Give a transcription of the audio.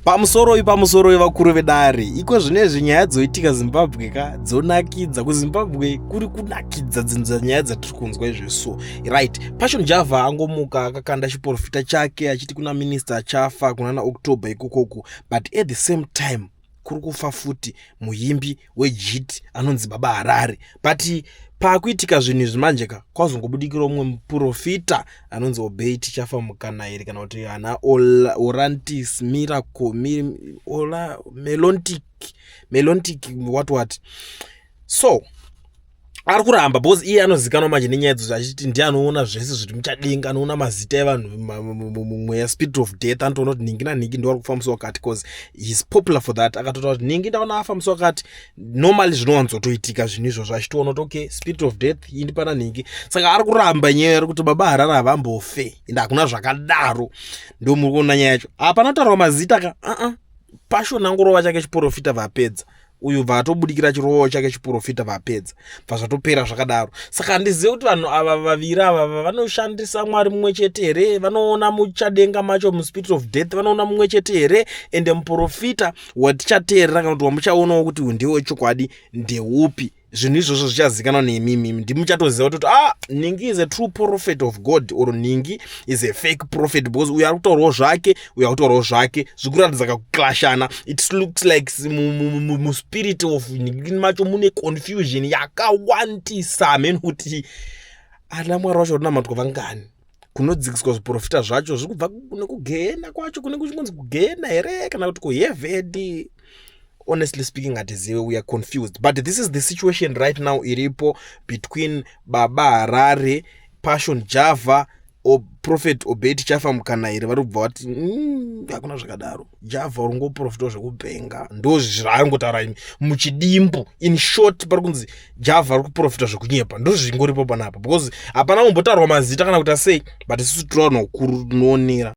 Pamusoroi, pamusoroi, vakuru vedare. Iko zvinezvi nyaya dzoitika Zimbabwe ka dzonakidza. KuZimbabwe kuri kunakidza dzinza nyaya dzatiri kunzwa izveso. Right, Passion Java angomuka akakanda chiprofita chake achiti kuna minista achafa kunana October ikokoku, but at the same time kuri kufa futi muimbi wejit anonzi Baba Harare. But paakuitika zvinhu izvi manje ka, kwazongobudikira umwe muprofita anonzi Obey Tichafa Mukanairi, kana kuti ana Orantis Miracle, Ola Melontic, Melontic, what what. So ari kuramba because iye anozikanwa manje nenyaya idzodzo, achiti ndiye anoona zvese zviri muchadenga, anoona mazita evanhu mumweya, spirit of death, anotoona kuti nhingi nanhingi ndo vari kufa musi wakati, because he is popular for that. Akatotaura kuti nhingi ndaona afa musi wakati. Normally zvinowanzotoitika zvinhu izvozvo, achitoona kuti okay, spirit of death indi pana nhingi. Saka ari kuramba nyaya iri kuti Baba Harare havambofe, ende hakuna zvakadaro. Ndo muri kuona nyaya yacho. Hapana kutaurwa mazita ka. Uh-uh. Passion angorova chake chiprofita, vapedza. Uyu bva atobudikira chirovo chake chiprofita, vapedza, bva zvatopera zvakadaro. Saka handizivi kuti vanhu ava vaviri ava vanoshandisa Mwari mumwe chete here, vanoona muchadenga macho, muspirit of death vanoona mumwe chete here, ende muprofita watichateerera kana kuti wamuchaonawo kuti uyu ndewe chokwadi ndeupi? Zvinhu izvozvo zvichazikanwa nemimi, ndimuchatoziva kuti ah, nhingi is a true prophet of God or nhingi is a fake prophet, because uyu ari kutaurawo zvake, uyu ari kutaurawo zvake, zviri kuratidza kakuclashana. It looks like muspirit of nhingi macho mune confusion yakawandisa. Meni kuti ana Mwari vacho rinamatwa vangani? Kunodzikiswa zviprofita zvacho zviri kubva nekugehena kwacho, kune kuchingonzi kugehena here kana kuti kuheaven? Honestly speaking, hatizive, we are confused. But this is the situation right now iripo between Baba Harare, Passion Java, Prophet Obey Tichafa Mukanairi. Vari kubva vati hakuna zvakadaro, Java uri ngoprofita zvekupenga. Ndo zvaangotaura imi muchidimbu. In short, pari kunzi Java ari kuprofita zvekunyepa. Ndo zvingoripo panapa, because hapana kumbotaurwa mazita kana kuti asei, but isusu tiri vanhu vakuru tinoonera.